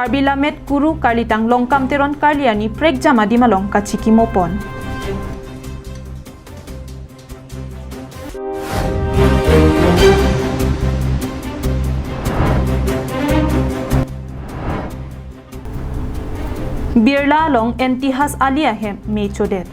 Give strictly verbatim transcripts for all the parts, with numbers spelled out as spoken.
Karbi Lammet Kuru Karlitang Longkam Teron karli arni prekjam adim along kachikimo pon. Birla along Intihas Ali ahem me chodet.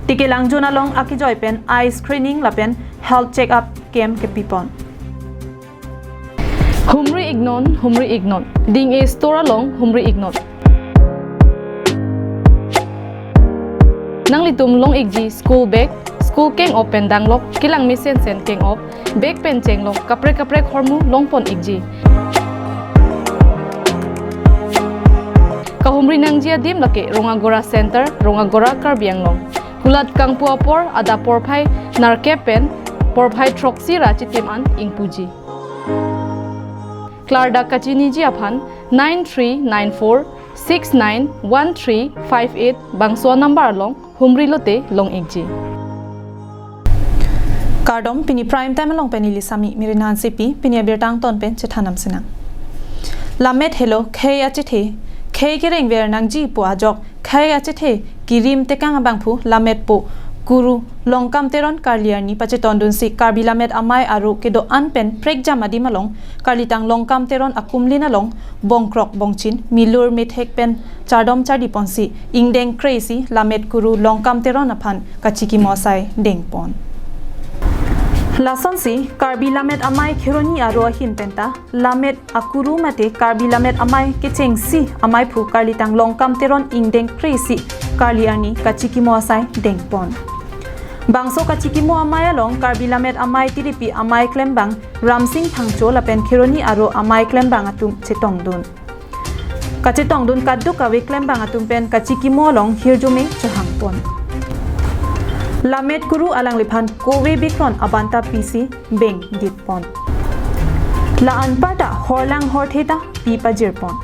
Tikelang zone along akejoi pen eye screening lapen health check-up camp kepipon. Humri iknon, humri iknon. Ding-e store along humri iknon. Nanglitum long-ikji school bag, school keng-op pen danglok, kelang mesensen keng-op, bag pen chenglok, kaprek kaprek hormu longpon-ikji. Kahumri nangji adim lake Rongagora Center, Rongagora, Karbi Anglong. Kulat kangpu apor adap porphai nerkep pen porphai throksi ra chitim an ingpuji. Klardak kachiniji aphan nine three nine four six nine one three five eight bangso number along humri lote long-ikji. Kardom, pini Prime Time along pen neli Sami Mirin Hansepi, pini abirta angton pen chethan nam sinang. Lammet helo khei achethe, khei kerengver nangji pu ajok khei achethe kirim tekang abangphu Lammet po Kuru Longkam Teron karli arni pachetondunsi Karbi Lammet Amei aro kedo-an pen prekjam adim along Karlitang Longkam Teron akumlin along bongkrok bongchin, milur methek pen chardom chardi ponsi ingdeng kre-isi Lammet Kuru Longkam Teron aphan kachikimo asai dengpon. Lasonsi Karbi Lammet Amei Kheroni aro ahin penta Lammet Akuru mate Karbi Lammet Amei kechengsi ameiphu Karlitang Longkam Teron ingdeng kre-isi karli arni kachikimo asai dengpon. Bangso kachikimo amei along Karbi Lammet Amei tiripi amei klembang Ramsing Phangcho lapen Kheroni aro amei klembang atum chetongdun. Kachetongdun kaduk kave klembang atum pen kachikimo along hirjume chohangpon. Lammet Kuru alangliphan kove bikron abanta pisi beng ditpon. La anparta horlang horthe ta pi pajirpon.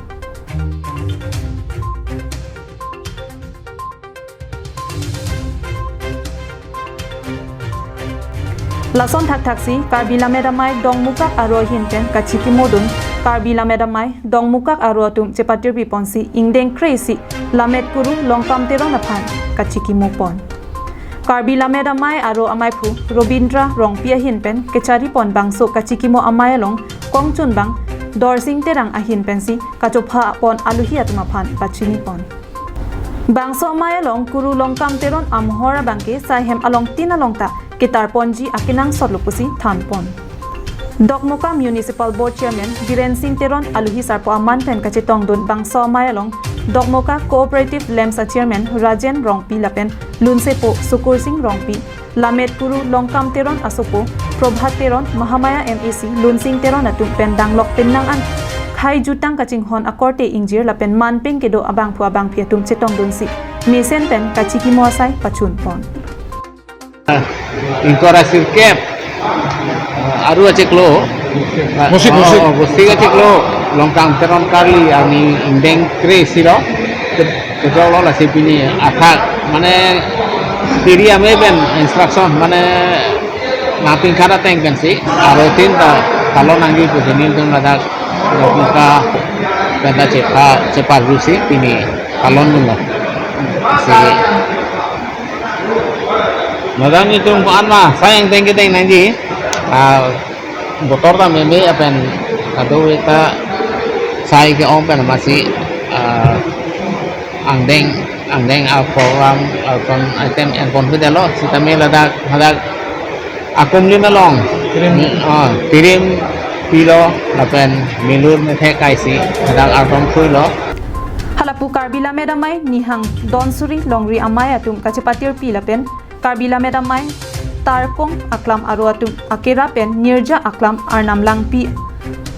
Lason thakthaksi Karbi Lammet Amei Dongmukak aro ahin pen kachikimodun, Karbi Lammet Amei Dongmukak aro atum chepatirpi ponsi ingdeng kre-isi Lammet Kuru Longkam Teron aphan kachikimo pon. Karbi Lammet Amei aro ameiphu Robindra Rongpi ahin pen kecharipon bangso kachikimo amei along kongchunbang Dorsing Terang ahin pensi kachopha pon aluhi atum aphan pachinipon. Bangso amei along Kuru Longkam Teron amohor abangke saihem along tin along ta ketarponji akenangsot lo pusi thanpon. Dokmoka Municipal Board Chairman Biren Singh Teron aluhi sarpo aman pen kachetongdun bangso amei along Dokmoka Cooperative Lamps a Chairman Rajen Rongpi lapen Lunsepo Sukur Singh Rongpi, Lammet Kuru Longkam Teron asopo Prabhat Teron, Mahamaya M A C Lunsing Teron atum pen danglok pinnang an khei jutang kachinghon akorte ingjir lapen manpeng kedo abangphu abangphi atum chetongdunsi mesen pen kachikimo asai pachunpon. Ingkoi ra sirkep, aru achiklo. Musi, oh, musi. Oh, musi achiklo. Longkam Teron karli arni ingdeng kre-isi lo. Ke-, kejok lo lasi pini athak, mane, piri amei pen instruction, mane, nangpingkhat ateng pensi aro tin ta kalon nangji pusi nelitum ladak Dokmoka penta chepa, chepa rusi pini kalondunlo. Si Madam itum ko-an ma, sai angdeng kedeng nangji, ah, botor ta meme lapen kado ta sai ke-ong pen masi, ah, angdeng, angdeng a program, a kon item enpon pidetlo, sitame ladak, ladak akumlin along. Tirim. Ah, tirim pilo lapen milur methek kaisi, ladak artom phuilo. Halapu Karbi Lammet Amei Nihang Donsuri Longri Amei atum kachepatirpi lapen Karbi Lammet Amei Tarkong Aklam aro atum akera pen Nirja Aklam Arnam Langpi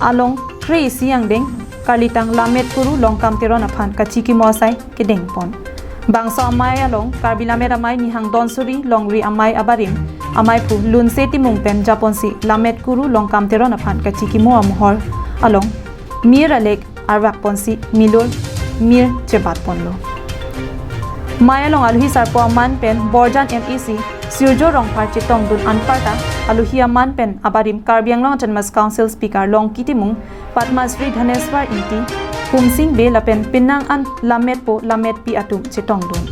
along kre-isi angdeng Karlitang Lammet Kuru Longkam Teron aphan kachikimo asai kedengpon. Bangso amei along Karbi Lammet Amei Nihang Donsuri Longri Amei abarim ameiphu Lunse Timung pen japonsi Lammet Kuru Longkam Teron aphan kachikimo amohor along mir alek arvakponsi milur mir chebatponlo. Mei along aluhi sarpo aman pen Borjan M A C Surjo Rongphar chetongdun anparta aluhi aman pen abarim Karbi Anglong Autonomous Council Speaker Longki Timung, Padma Shri Dhaneswar Ingti, Humsing Bey lapen penang an lammetpo lammetpi atum chetongdun.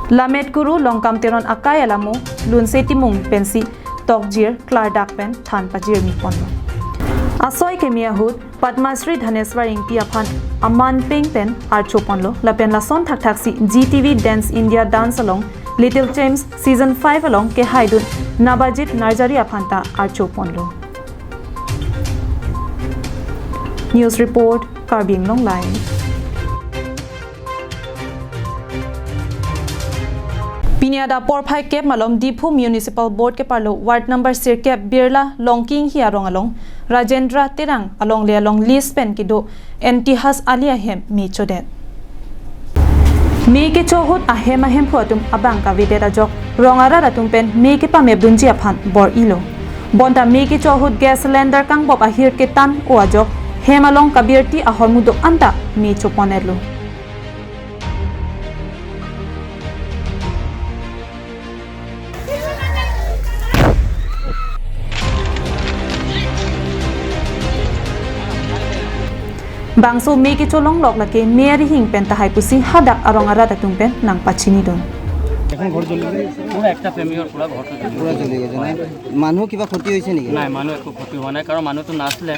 Lammet kuru Longkam Teron akai alamo Lunse Timung pensi tokjir klardak pen than pajirmi ponlo. Asoi keme ahut Padma Shri Dhaneswar Ingti aphan aman peng pen archo ponlo lapen lason thakthaksi G T V Dance India Dance along Little Champs Season five along kehaidun Nabajit Narjari aphan ta archo ponlo. News report, Karbi Anglong Live. Pini adap porphai kep malom Diphu Municipal Board keparlo Ward number sirkep Birla Longki Inghi arong along Rajendra Terang alongle along lease pen kedo Intihas Ali ahem me chodet. Me kecho ahut ahem ahemphu atum abang kavedet ajok rong arat atum pen me kepamepdunji aphan bor-ilo. Bonta me kecho ahut gas cylinder kangbop ahir ketan-o ajok hem along kabirti ahormu do-an ta me chopon-etlo. Bangso me kecho longlok lake me arihing pen tahai pusi hadak arong arat atum pen nangpachinidun. এখন ঘৰ জ্বলি গৈছে। পুৰা একটা ফেমিলিৰ পুৰা ঘৰটো জ্বলি পুৰা জ্বলি গৈছে, নাই? মানুহ কিবা ক্ষতি হৈছে নেকি? নাই, মানুহ একো ক্ষতি হোৱা নাই, কাৰণ মানুহটো নাছিলে।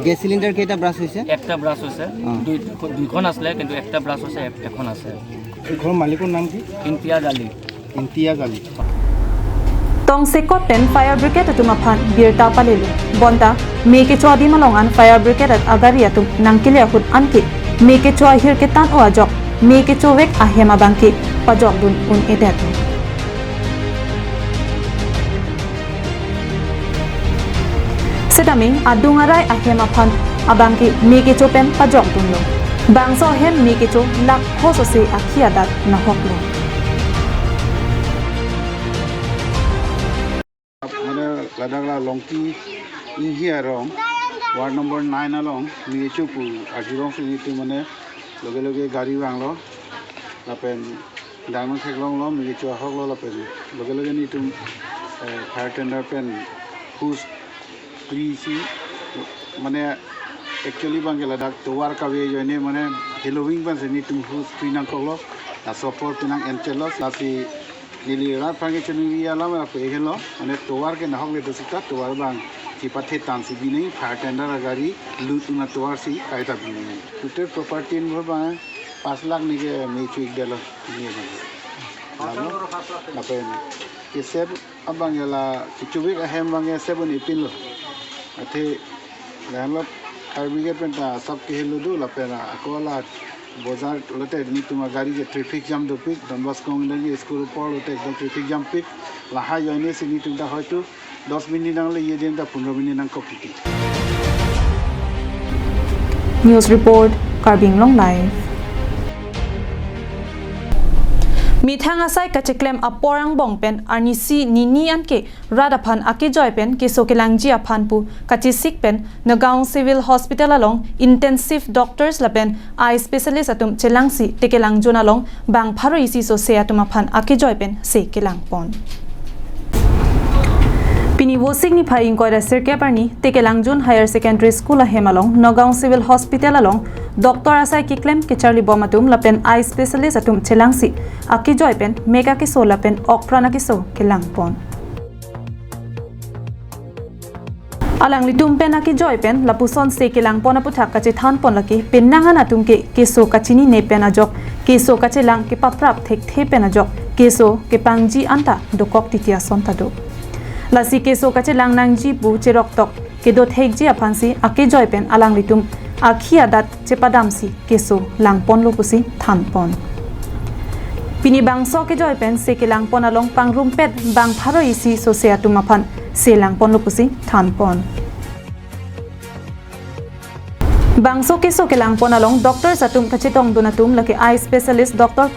গেছ চিলিণ্ডাৰ কেইটা ব্ৰাষ্ট হৈছে? একটা ব্ৰাষ্ট হৈছে। অ। দুই-, দুইখন আছিলে, কিন্তু একটা ব্ৰাষ্ট হৈছে, এ-, এখন আছে। এই ঘৰৰ মালিকৰ নাম কি? ইমতিয়াজ আলী। ইমতিয়াজ Ali. Tongsekot pen fire brigade atum aphan birta palelo. Bonta me kecho adim along an fire brigade at agari atum nangkele ahut anke me kecho ahir ketan-o ajok me kechovek ahem abangke pajokdun un-edet. Setame adung arai ahem aphan abangke me kecho pen pajokdunlo. Bangso ahem me kecho lakh kho sose akhi adat nahoklo. Mane ladak la Longki Inghi arong, ward number nine along, me kecho pu arjulongsi nelitum mane loge loge gari vanglo, lapen dangno theklonglo, me kecho ahoklo, lapen loge loge nelitum, eh, fire tender pen hose krisi, mane actually abangke ladak tovar kave ajoine mane heloving pensi nelitum hose kri nangkoklo, laso apor penang enchelo, lasi neli rat aphan kechoningri alam ape helo, mane tovar ke nahokle do sita tovar abang chipathe tangsi binei, fire tender agari lut un atovar si kaita binei. Total property involve abang pas lakh neke me chu-ikdetlo, neke abang. Lalu, apa ini? Ke save abang la kechovek ahem abang save un-epinlo. Athe lahenlo fire brigade pen ta sab kehelo do lapen ako la bojar lote nelitum agari ke traffic jam dopik, Don Bosco Anglong School apor lote ekdom traffic jam pik. Lahai ajoine si nelitum ta hoito dos minute nangle, ye din ta pondro minute nangkok titi. News report, Karbi Anglong Live. Methang asai kacheklem apor angbong pen arnisi nini anke rat aphan akejoi pen keso kelangji aphan pu kachesik pen Nagaon Civil Hospital along intensive doctors lapen eye specialist atum chelangsi Tekelangjun along bang pharo isi sose atum aphan akejoi pen se kelangpon. Pini Vosik niphai ingkoi ra sirkep arni Tekelangjun Higher Secondary School ahem along Nagaon Civil Hospital along doctor asai keklem kecharlibom atum lapen eye specialist atum chelangsi akejoi pen mek akeso lapen okpran akeso kelangpon. Alanglitum pen akejoi pen lapuson se kelangpon aputhak kachethanpon lake penang an atum ke keso kachinine pen ajok, keso kachelang kepaprap thekthe pen ajok keso kepangji anta dokok titi ason ta do. Lasi keso kachelang nangji pu cheroktok kedo thekji aphansi akejoi pen alanglitum akhi adat chepadamsi keso langponlo pusi thanpon. Pini bangso akejoi pen se kelangpon along pangrumpet bang pharo isi sose atum aphan se langponlo pusi thanpon. Bangso keso kelangpon along doctors atum kachetongdun atum lake eye specialist Doctor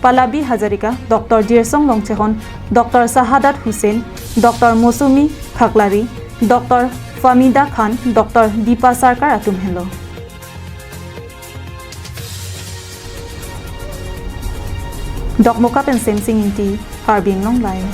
Palabi Hazarika, Doctor Jirsong Longchehon, Doctor Sahadat Hussain, Doctor Mosumi Khaklari, Doctor Famida Khan, Doctor Deepa Sarkar atum henlo. Dokmoka pen Semsing Ingti, Karbi Anglong Live.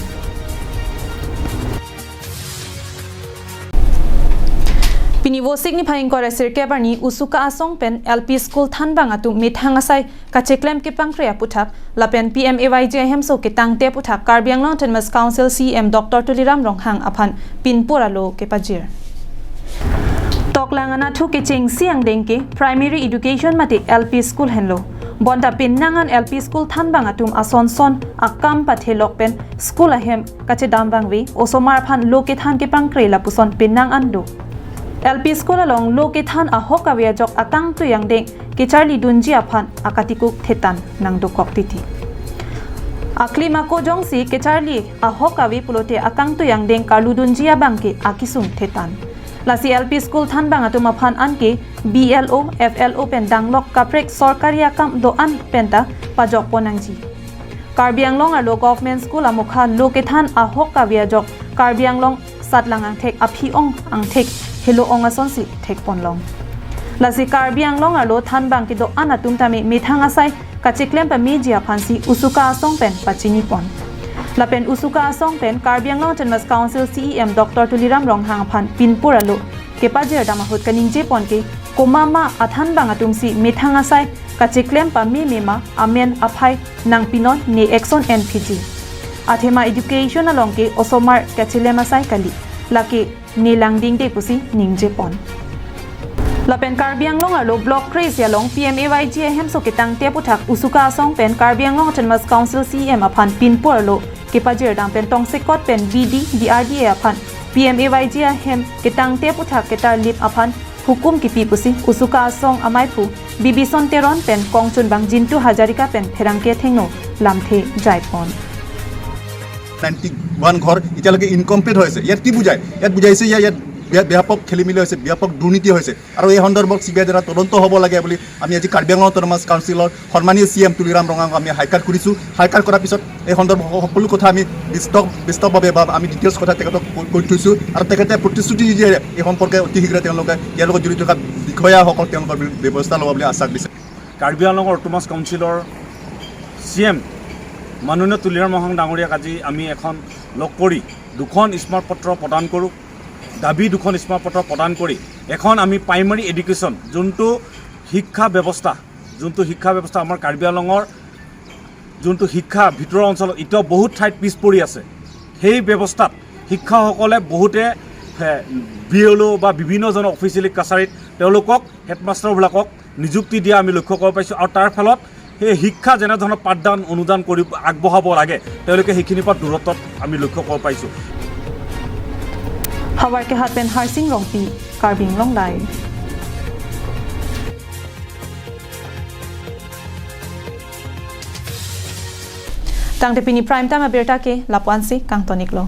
Pini Vosik niphai ingkoi ra sirkep arni Usuka asong pen L P school thanbang atum methang asai kacheklem kepangkre aputhak lapen P M A Y G ahemso ketangte aputhak Karbi Anglong Autonomous Council C E M Doctor Tuliram Ronghang aphan pinpur alo kepajir. Toklang anatthu kechengsi angdeng ke primary education mate L P school henlo. Bonta pinnang an L P school thanbang atum ason son akam pathelok pen school ahem kachedam vangve, osomar aphan lo kethan kepangkre lapuson pinnang an do. L P school along lo kethan ahok kave ajok akangtui angdeng kecharlidunji aphan akatikuk thetan nangdokok titi. Aklim ako jongsi kecharli ahok kave pulote akangtui angdeng karludunji abang ke akisung thetan. Lasi L P school thanbang atum aphan anke B L O, F L O pen danglok kaprek sorkari akam do-an penta pajokpon nangji. Karbi Anglong arlo government school amokha lo kethan ahok kave ajok Karbi Anglong satlang angthek aphi-ong angthek helo-ong asonsi thekponlong. Lasi Karbi Anglong arlo thanbang kedo-an atum tame methang asai kacheklem pameji aphansi Usuka asong pen pachinipon. Lapen Usuka asong pen Karbi Anglong Autonomous Council C E M Doctor Tuliram Ronghang aphan pinpur alo kepajirdam ahut kaningjepon ke komat ma athanbang atumsi methang asai kacheklem pameme ma amen aphai nangpinon ne action enpiji. Athema education along ke osomar kachelem asai kali, lake ne langdingde pusi ningjepon. Lapen Karbi Anglong arlo Block kre-isi along P M A Y G ahemso ketangte aputhak Usuka asong pen Karbi Anglong Autonomous Council C E M aphan pinpur alo kepajirdam pen tongsekot pen B D, D R D A aphan P M A Y G ahem ketangte aputhak ketarlip aphan hukum kipi pusi Usuka asong amaiphu Bibison Teron pen kongchunbang Jintu Hazarika pen pherangke athengno lamthe jaipon. Ninety one ঘৰ এতিয়ালৈকে ইনকমপ্লিট হৈছে। ইয়াত কি বুজায়? ইয়াত বুজাইছে যে ইয়াত ব্য- ব্যাপক খেলি মেলি হৈছে, ব্যাপক দুৰ্নীতি হৈছে আৰু এই সন্দৰ্ভত চি বি আই দ্বাৰা তদন্ত হ'ব লাগে বুলি আমি আজি কাৰ্বি আংলং অট'নমাছ কাউন্সিলৰ সন্মানীয় চি এম তুলিৰাম ৰঙাঙক আমি হাইকাৰ্ট কৰিছোঁ। হাইকাৰ্ট কৰাৰ পিছত এই সন্দৰ্ভত সকলো কথা আমি বিস্তক বিস্তকভাৱে বা আমি ডিটেইলছ কথা তেখেতক কৈ- কৈ থৈছোঁ আৰু তেখেতে প্ৰতিশ্ৰুতি দিয়ে এই সম্পৰ্কে অতি শীঘ্ৰে তেওঁলোকে ইয়াৰ লগত জড়িত থকা বিষয়াসকল তেওঁলোকৰ বি- ব্যৱস্থা ল'ব বুলি আশ্বাস দিছে। কাৰ্বি আংলঙৰ অট'নমাছ কাউন্সিলৰ চি এম মাননীয় তুলিৰাম ৰংহাং ডাঙৰীয়াক আজি আমি এখন লগ কৰি দুখন স্মাৰকপত্ৰ প্ৰদান কৰোঁ, দাবী দুখন স্মাৰকপত্ৰ প্ৰদান কৰি এখন আমি প্ৰাইমেৰী এডুকেশ্যন, যোনটো শিক্ষা ব্যৱস্থা, যোনটো শিক্ষা ব্যৱস্থা আমাৰ কাৰ্বি আংলঙৰ যোনটো শিক্ষা ভিতৰুৱা অঞ্চলত এতিয়াও বহুত ঠাইত পিছ পৰি আছে, সেই ব্যৱস্থাত শিক্ষকসকলে বহুতে বি এল অ' বা বিভিন্নজনৰ অফিচিয়েলি কাছাৰীত তেওঁলোকক হেডমাষ্টাৰবিলাকক নিযুক্তি দিয়া আমি লক্ষ্য কৰিব পাৰিছোঁ আৰু তাৰ ফলত সেই শিক্ষা যেনেধৰণৰ পাঠদান অনুদান কৰি আগবঢ়াব লাগে তেওঁলোকে সেইখিনিৰ পৰা দূৰত্বত আমি লক্ষ্য কৰিব পাৰিছোঁ। Howraghat pen Harsing Rongpi, Karbi Anglong Live. Tangte pini prime time abirta ke lapu-ansi kangtoniklo.